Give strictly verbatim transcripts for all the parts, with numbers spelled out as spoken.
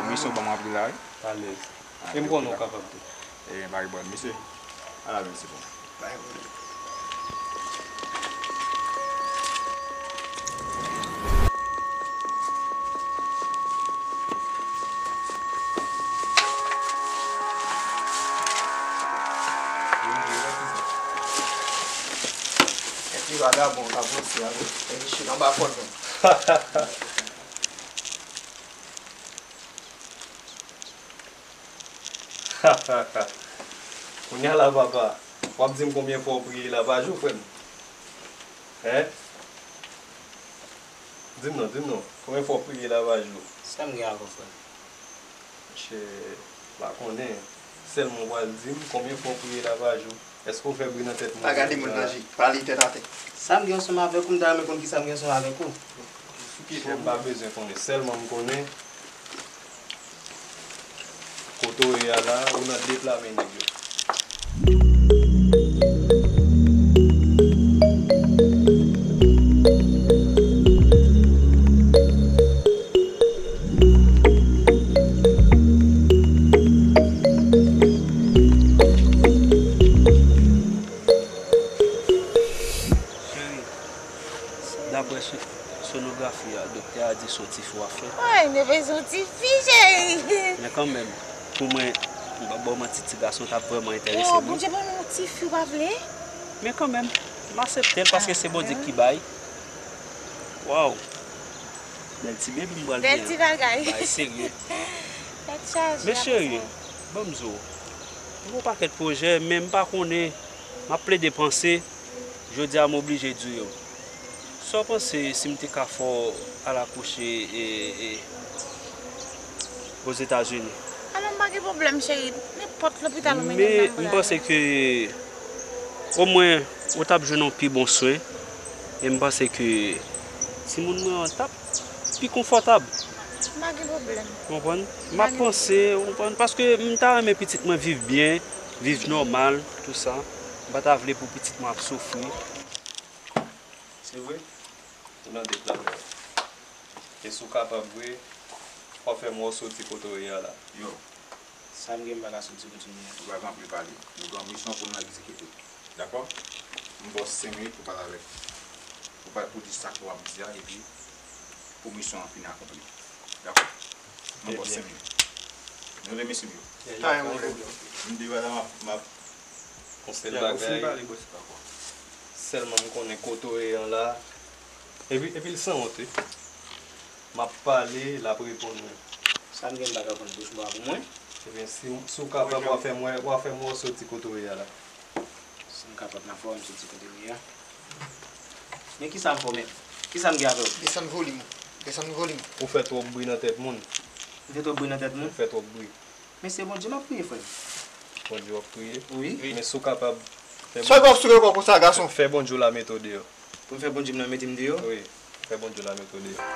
Komisyon ban m anpil la, wi. Alèz. E m konnen w kapab tou. E, pa gen pwoblèm, mesye. Ala, mesye, bon. Epi vagabon, ka panse a, wi. Epi chita anba kòd mwen. Kounye a la, papa, w ap di m konbyen fwa w priye la pa jou, frè m? Hein? Di m non, di m non. Konbyen fwa w priye la pa jou? Sa m gen avè w, frè m? Monchè, m pa konnen. Sèlman w pral di m konbyen fwa w priye la pa jou. Èske w fè bri nan tèt moun? Pa gade moun nan je. Pale tèt atè. Sa m gen ansanm avèk ou, m ta renmen konn kisa m gen ansanm avèk ou. Monchè, m pa bezwen konnen. Sèlman m konnen kote w ye a la, ou nan de pla men nèg yo. Cheri, daprè so-, sonografi a, doktè a di se yon tifi w ap fè. Ay, men se yon tifi, cheri. Men kanmenm, pou mwen, m p ap ba w manti, ti gason t ap vrèman enterese mwen. Yo, Bondye ban nou yon tifi, w pa vle? Men kanmenm, m aksepte l paske se Bondye ki bay. Waw! Bèl ti bebi m pral gen. Bèl ti bagay. Bagay serye. Tèt chaje. Men cheri, ban m di w, m gen yon pakèt pwojè, men m pa konnen, m ap plede panse. Jodi a, m oblije di w yo. Sa w panse si m te ka fè w al akouche e, e, Ozetazini? Alò, m pa gen pwoblèm, cheri. Nenpòt lopital ou mennen m nan, m pral. Men m panse ke omwen ou t ap jwenn yon pi bon swen. E m panse ke timoun mwen an t ap pi konfòtab. M pa gen pwoblèm. Ou konprann? M ap panse, ou konprann? Paske m ta renmen pitit mwen viv byen, viv nòmal, tou sa. M pa ta vle pou pitit mwen ap soufri. Se vre? Ou nan de pla men. E si w kapab vre, w ap fè m wè w soti kote w ye a la. Yo. Sa m gen, m pa ka soti kote m ye a. Ou pa gen anpil pale. Nou gen yon misyon pou n egzekite. Dakò? M ba w senk minit pou pale avèk, pou pale, pou di sa ke w ap di a, epi pou misyon an fini akonpli. Dakò? M ba w senk minit. Nou le mesye m yo. Pa gen pwoblèm. M deyò la, m ap, m ap. Yon sèl bagay. Sèlman m konnen kote w ye an la. Epi, epi l sanwont, wi. M ap pale, l ap reponn mwen. Sa m gen, m pa ka konn bouch mwen pou mwen. Ebyen, si, si w kapab, w a fè m wè, w a fè m wè w soti kote w ye a la. Si m kapab, m a fè w wè m soti kote m ye a. Men kisa m fè w menm? Kisa m gen avè w? Desann volim ou. Desann volim ou. Ou fè twòp bri nan tèt moun. M fè twòp bri nan tèt moun? Ou fè twòp bri. Men se Bondye m ap priye, frè m. Bondye w ap priye? Wi. Men si w kapab fè Sa w ap soure kò konsa, gason? Fè Bondye w la mete w deyò. Pou m fè Bondye m nan mete m deyò? Wi. Fè Bondye w la mete w deyò.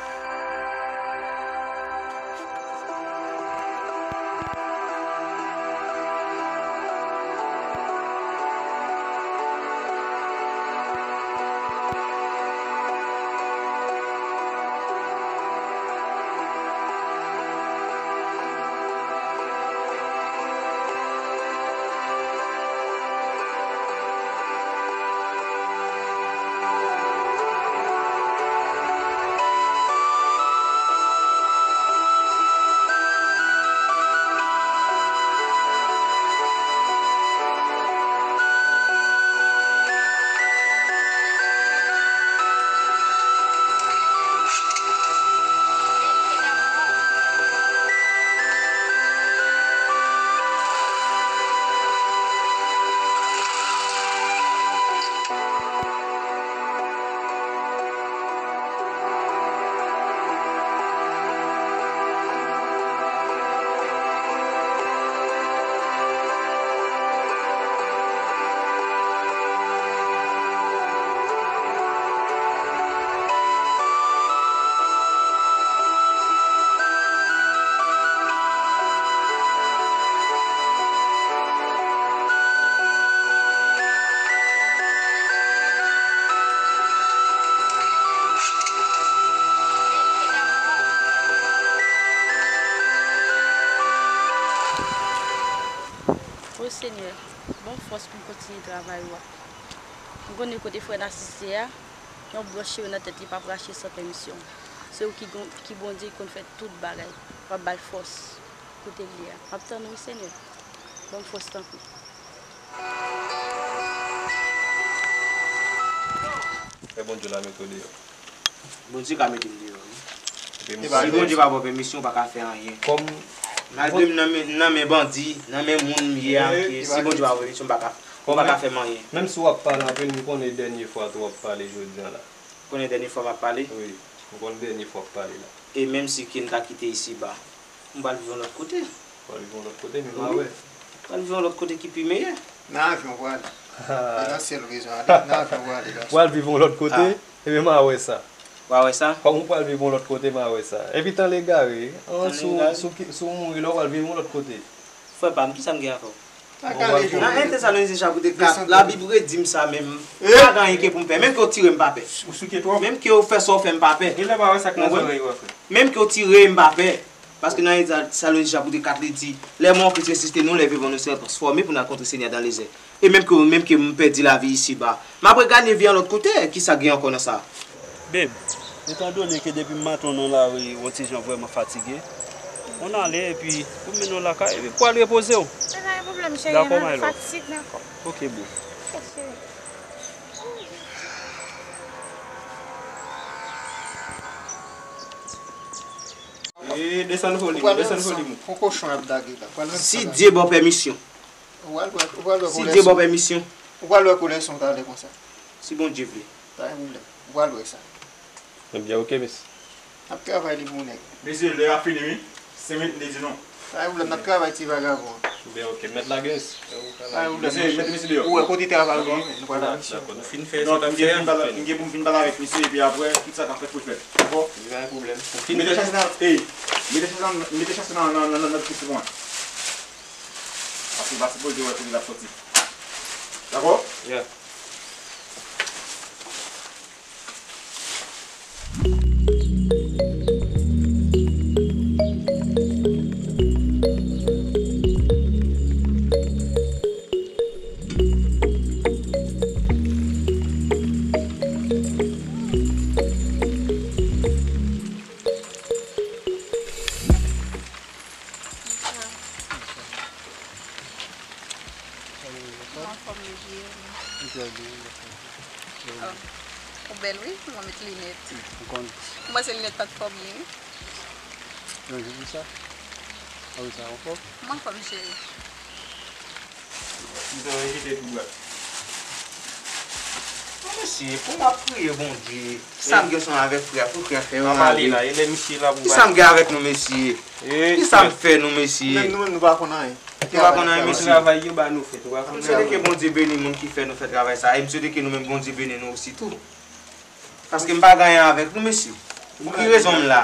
Fòs pou m kontinye travay ou a. M konnen kote frè Nasis ye a, yon branch cheve nan tèt li p ap rache san pèmisyon. Se ou ki gon-, ki Bondye ki konn fè tout bagay. W ap ba l fòs kote l ye a. M ap tann ou wi, Senyè. Ban m fòs, tanpri. Fè Bondye la mete w deyò. Bondye ka mete m deyò, wi. Epi m Si kwè Bondye pa ba w pèmisyon, ou pa ka fè anyen. Kòm Malgre m nan men, nan men bandi, nan men moun m ye a, Eh, ke si Bondye pa ba w pèmisyon, m pa ka, ou pa ka fè m anyen. Menm si w ap pale anpil, m konnen dènye fwa tou w ap pale jodi a la. Konnen dènye fwa m ap pale? Wi, m konnen dènye fwa w ap pale la. E menm si ke m ta kite isi ba, m pral viv yon lòt kote. Pral viv yon lòt kote, men m a wè. Pral viv yon lòt kote ki pi meyè. Nan avyon w prale. Se nan syèl ou bezwen ale. Nan avyon w prale, gason. Pral viv yon lòt kote, ebyen m a wè sa. W a wè sa? Kòm ou pral viv yon lòt kote, m a wè sa. Epi tan l egare, an, si w, si w ki, si w mouri la, w pral viv yon lòt kote. Frè pa m, kisa m gen avè w? Nan en Tesalonijen chapit kat, Labib redi m sa menm. Pa gen anyen ke pou m pè. Menm ke w tire m pa pè. Ou souke twòp. Menm ke w fè sa w fè m pa pè. Genlè pa wè sa k nan zòrèy ou a, frè. Menm ke w tire m pa pè. Paske nan en Tesalonijen chapit kat li di, les morts en Christ ressuscités, nous les vivants, nous serons transformés pour nous rencontrer Seigneur dans les airs. E menm ke, menm ke m pèdi lavi isi ba, m ap regade vi an lòt kote, kisa gen ankò nan sa? Babe, etandone ke depi maten w nan lari, w yon ti jan vrèman fatige, ann ale epi pou m mennen w lakay, epi pou w al repoze w. Se pa yon pwoblèm, cheri, m fatig, dakò. Ok, boo. Ok, cheri. Eh, desann volim, desann volim. Fon kochon ap dage la. Si Dye ba w pèmisyon. Ou pral wè, ou pral wè Si Dye ba w pèmisyon. Ou pral wè kolèson talè konsa. Si Bondye vle. Pa gen pwoblèm. Ou pral wè sa. Ebyen, ok, mesye. N ap travay li pou nèg. Mesye, lè a fini, wi. Senk minit, li di non. Pa gen pwoblèm, n ap travay ti vagabon an. Ebyen, ok, mèt lage, mesye. Pa gen pwoblèm, mesye. Ou wè kote travay ou ye, nou pral la, mesye. Donk, m gen pou m pale, m gen pou m fin pale avèk misye, epi apre, tout sa k ap fèt pou l fèt. Dakò? Pa gen pwoblèm. Mete chèz nan, ey, mete chèz nan, mete chèz nan, nan, nan, nan, nan pis pou mwen. Paske m pa sipoze wè kote l ap soti. Dakò? Yeah. Ou anfòm, Mejie? M trè byen, m trè byen. Oh, ou bèl wi, ou met linèt. M konn. Mwen se linèt pa t fè w byen wi. Yon jou pou sa. A wi, sa anfòm. M anfòm, cheri. Misye rejete tou dwat. Bon, mesye, pou m ap priye Bondye, sa m gen ansanm avèk frè a, pou frè a fè yon mari. Pa pale la, e lè misye la pou pale. Kisa m gen avèk nou, mesye? Kisa m fè nou, mesye? Menm nou menm nou pa konn anyen. Nou pa konn anyen, mesye. Travay yo ba nou fè, nou pa konn anyen. M swete ke Bondye beni moun ki fè nou fè travay sa, e m swete ke nou menm Bondye beni nou osi tou. Paske m pa gen anyen avèk nou, mesye. Pou ki rezon m la?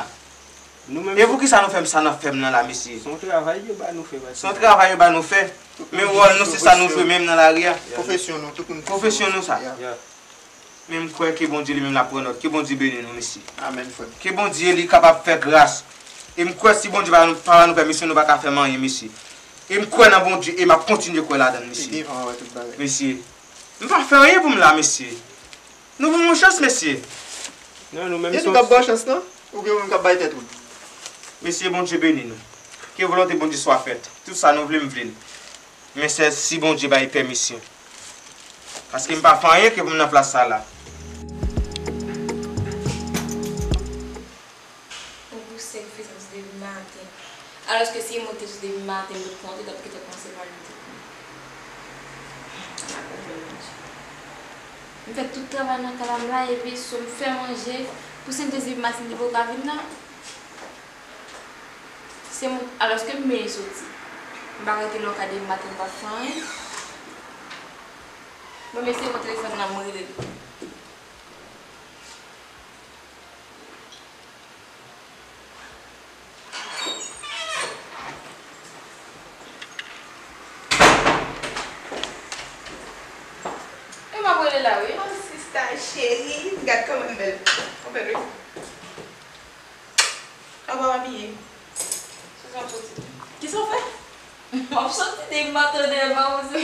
E poukisa nou fè m sa n ap fè m nan la, mesye? Se yon travay yo ba nou fè, mesye. Se yon travay yo ba nou fè. Men wòl nou se sa nou jwe menm nan lari a. Pwofesyon nou, tout moun. Pwofesyon nou sa. Men m kwè ke Bondye li menm l ap pran nòt. Ke Bondye beni nou, mesye. Amèn, frè m. Ke Bondye li kapab fè gras. E m kwè si Bondye pa, pa ba nou pèmisyon, nou pa ka fè m anyen, mesye. E m kwè nan Bondye e m ap kontinye kwè ladan l, mesye. Mesye, m pa fè anyen pou m la, mesye. Nou ban m yon chans, mesye. Non, nou menm. E nou k ap ba w chans, non? Oubyen ou menm k ap bay tèt ou l? Mesye, Bondye beni nou. Ke volonte Bondye swa fèt. Tout sa nou vle, m vle l. Men sèl si Bondye bay pèmisyon. Paske m pa fè anyen ke pou m nan plas sa la. Ou pouse m fè sòti depi maten. Alòske si mwen te sòti depi maten, m t ap pran, te t ap kite kòmanse pale m te pran. M fè tout travay nan kay la m la, epi sou m fè manje, pouse m te di maten li poko vin nan. Se mwen, alòske m byen soti. M pa rete nan kay depi maten m pa fè anyen. Bon, mesye, pran telefòn nan, mwen rele l. E m ap rele la, wi. Oh, sista cheri, gad kòman m bèl. Ou bèl, wi. Apa w abiye? Sou sa w soti. Kisa w fè? M ap soti depi maten, dèyè m pa poze.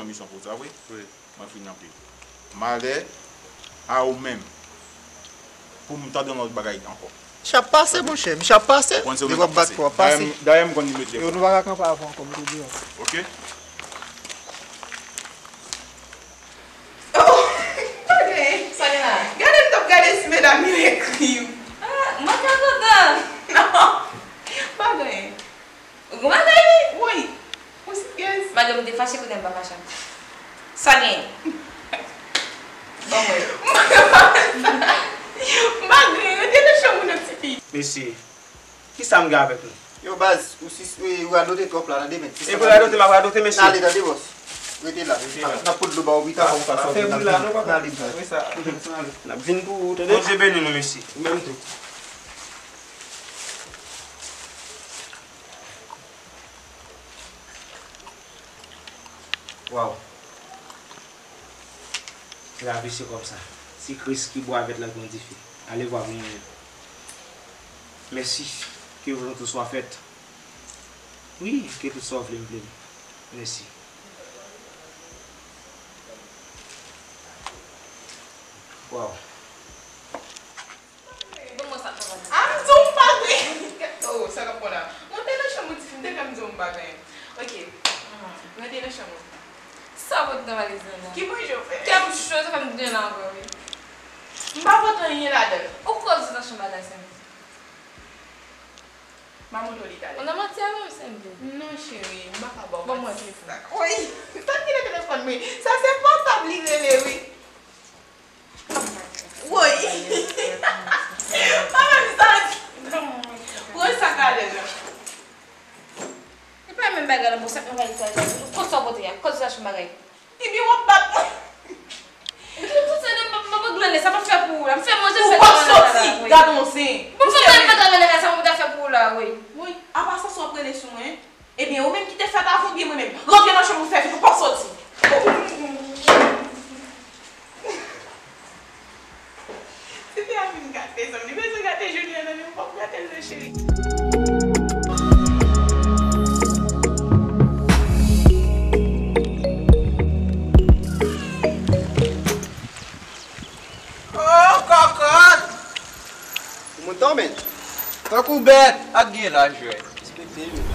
bezwen misyon pou sa, wi. Wi. Mwen fini anpil. Malè a ou menm. Pou m tande yon lòt bagay ankò. Misye ap pase, monchè. Misye ap pase. Ou konn se ou menm k ap pase. Dayè, m- dayè, m konn li mete. Yo, nou pa ka kanpe avè w ankò, m te di w. Ok? Oh, pa gen. Sa gen la? Gade, m t ap gade si medam yo ekri w. Ah, mwen ka kontan. Non. Pa gen. Ou gon bagay, wi. Woy. Ou siryez? Malgre m te fache, kounye a m pa fache ankò. Sa gen? Ban mwen. Malgre, rete nan chanm ou non, tifi. Mesye, kisa m gen avèk nou? Yo, baz, ou si, ou, ou radote twòp la, tande, men. E pou radote, m ap radote, mesye. N ale, tande, bòs. Rete la. N ap pot dlo ba w pita, kòm sa sòti. Fè bri la, non, papa. N ale, baz. Wi, sa. N ap vin pou ou, tande? Bondye beni nou, mesye. Ou menm tou. Waw. Lavi se kòmsa. Se Kris ki bwè avèk la grandifye. Alevwa pou mwen menm. Mèsi. Que volonté soit faite. Wi, ke tout sa w vle m vle l. Mèsi. Waw. Ban mwen sa, papa. Ah, m di w m pa gen. Oh, sa k ap pran la? Monte nan chanm ou, tifi, m te fè m di w m pa gen. Ok. Monte nan chanm ou. Sa w pot nan valiz lan la? Ki manje w fè? Kè m cho, sa fè m gen la ankò, wi. M pa pot anyen ladan l. Ou koz nan chanm bagay sa menm. M a montre w li talè. Ou nan manti avè m, sanble. Non, cheri, m pa ka ba w manti sa. Woy, sa ki nan telefòn mwen? Sa se pòtab li rele, wi. Woy. Mwen menm sa. Woy, sa k ale la. E pa menm bagay la, bon, sa k nan valiz sa, koz sa w pote a, koz sa sou bagay. Ebyen, w ap bat mwen. Ou te tout se de m, m ap glande, sa m ap fè pou ou la. M fè manje, m fè travay nan kay la, wi. Ou p ap soti, gad yon zen. Bon, fè manje, m fè travay nan kay, sa m ta fè pou ou la, wi. Wi. Ou ap rele sou mwen? Ebyen, ou menm ki te fèt avan oubyen mwen menm? Rantre nan chanm ou fè vit, ou p ap soti. Tifi a fin gate, zanmi. Li bezwen gate jounen an, non, men ou p ap gate l non, cheri. Oh, kòkòt! Ou monte w, men. Tankou bèt, ak gen laj, wè. Respekte, men.